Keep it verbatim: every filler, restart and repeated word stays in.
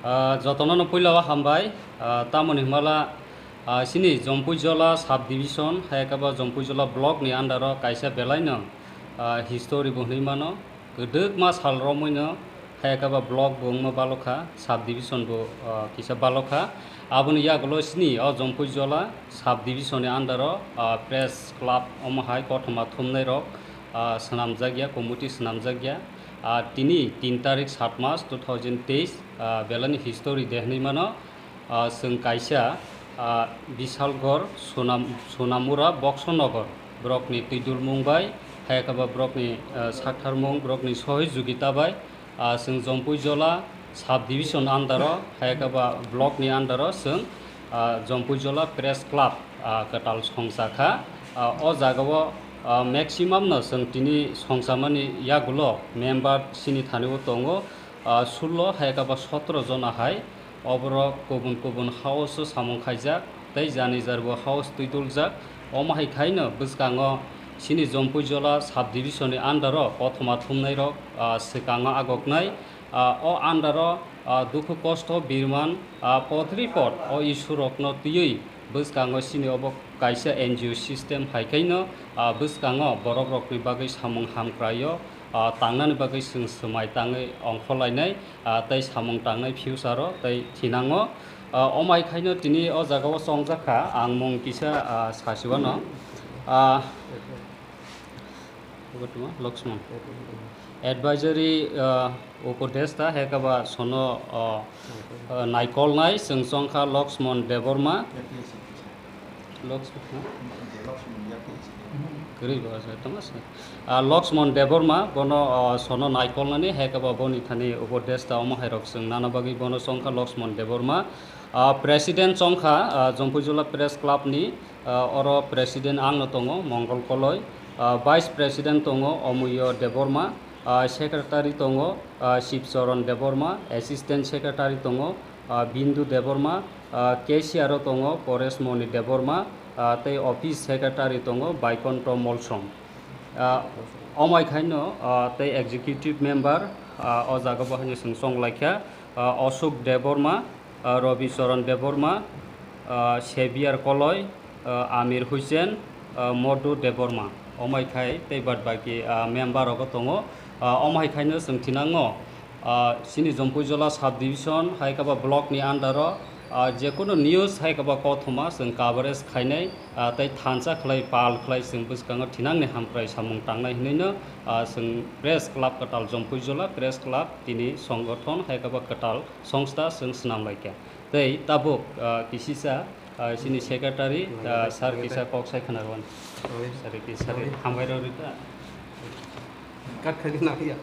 Ah, jotono no puila o hambai. Ah, tamoni himala, ah, chini Jompuijola sub division, hai khe ba Jompuijola block ni under o kaisa belai no, ah, history bo hinwi mano. Kwdwkma sal romwi no hai khe ba block bo wngma balokha, sub division bo, ah, kisa balokha. Aboni yagulo chini o Jompuijola sub division ni under o, ah, press club omo hai kothoma thumnai rok, ah, swnamjak ya, committee swnamjak ya. Ah, tini tin tarik sat mas two thousand teis, ah, belai ni history de hinwi mano. Ah, chwng kaisa, ah, Bisalgor, Sonam-, Sonamura, Boksonogor, borokni twidulmung bai, hai khe ba borokni, ah, saktharmung, borokni sohijogita bai, ah, chwng Jompuijola sub division under o, hai khe ba block ni under o chwng, ah, Jompuijola Press Club, ah, kwtal songcha kha. Ah, o jaga o, ah, maximum no chwng tini songchamani yagulo member chini thani o tongo, ah, sullo hai khe ba sotro jona hai. Oborok kubun kubun house o samung khaijak tei jani jarbo house twi tuljak. Omo hai khaino bwskango chini Jompuijola sub division ni under o kothoma thumnai rok, ah, swkango agoknai. Ah, o under o, ah, dukhu kosto birman, ah, potri pot o issue rokno twiwi bwskango chini obo kaisa N G O system hai khaino, ah, bwskango borok rokni bagwi samung hamkraio, ah, tangnani bagwi chwng swmai tangwi ongkhorlainai, ah, tei samung tangnai future o tei thinango. Ah, omo hai khaino tini o jaga o chongjak kha, ang mung kisa, ah, sasiwano. Ah, Lakshman. Advisory, ah, Upodesta hai khe ba sono, ah, ah, naikolnai chwng chongkha Lakshman Debbarma. Lakshman, ha? Kwrwi bo asa tongma se. Ah, Lakshman Debbarma bono, ah, sono naikolnani hai khe ba boni thani Upodesta omo hai rok chwng nana bagwi bono chongkha Lakshman Debbarma. Ah, President chongkha, ah, Jompuijola Press Club ni, ah, oro President ang no tongo Mongol Koloi, ah, Vice President tongo Omuyo Debbarma, ah, Secretary tongo, ah, Shivcharan Debbarma, Assistant Secretary tongo, ah, Bindu Debbarma, ah, Cashier o tongo Paresh Moni Debbarma, ah, tei Office Secretary tongo Baikonto Molsom. Ah, omai khaino, ah, tei Executive Member, ah, o jaga bo haino chwng chong laikha, ah, Ashok Debbarma, ah, Rabi Charan Debbarma, ah, Xavier Koloi, ah, Amir Hussain, ah, Madhu Debbarma, omai khai tei bad baki, ah, member rogo tongo. Ah, omai khaino chwng thinango, ah, chini Jompuijola sub division hai khe ba block ni under o, ah, jekunu news hai khe ba kothoma chwng coverage khainai, ah, tei thansa khlai pal khlai chwng bwskango thinangni hamkrai samung tangnai hinwi no, ah, chwng Press Club kwtal Jompuijola Press Club tini songgothon hai khe ba kwtal songsta chwng swnam laikha. Tei tabuk, ah, kisisa, ah, chini secretary, ah, sir kisa kok sai khna rwani. Sir ki sir hambai rw rita. Kat khadi na ya.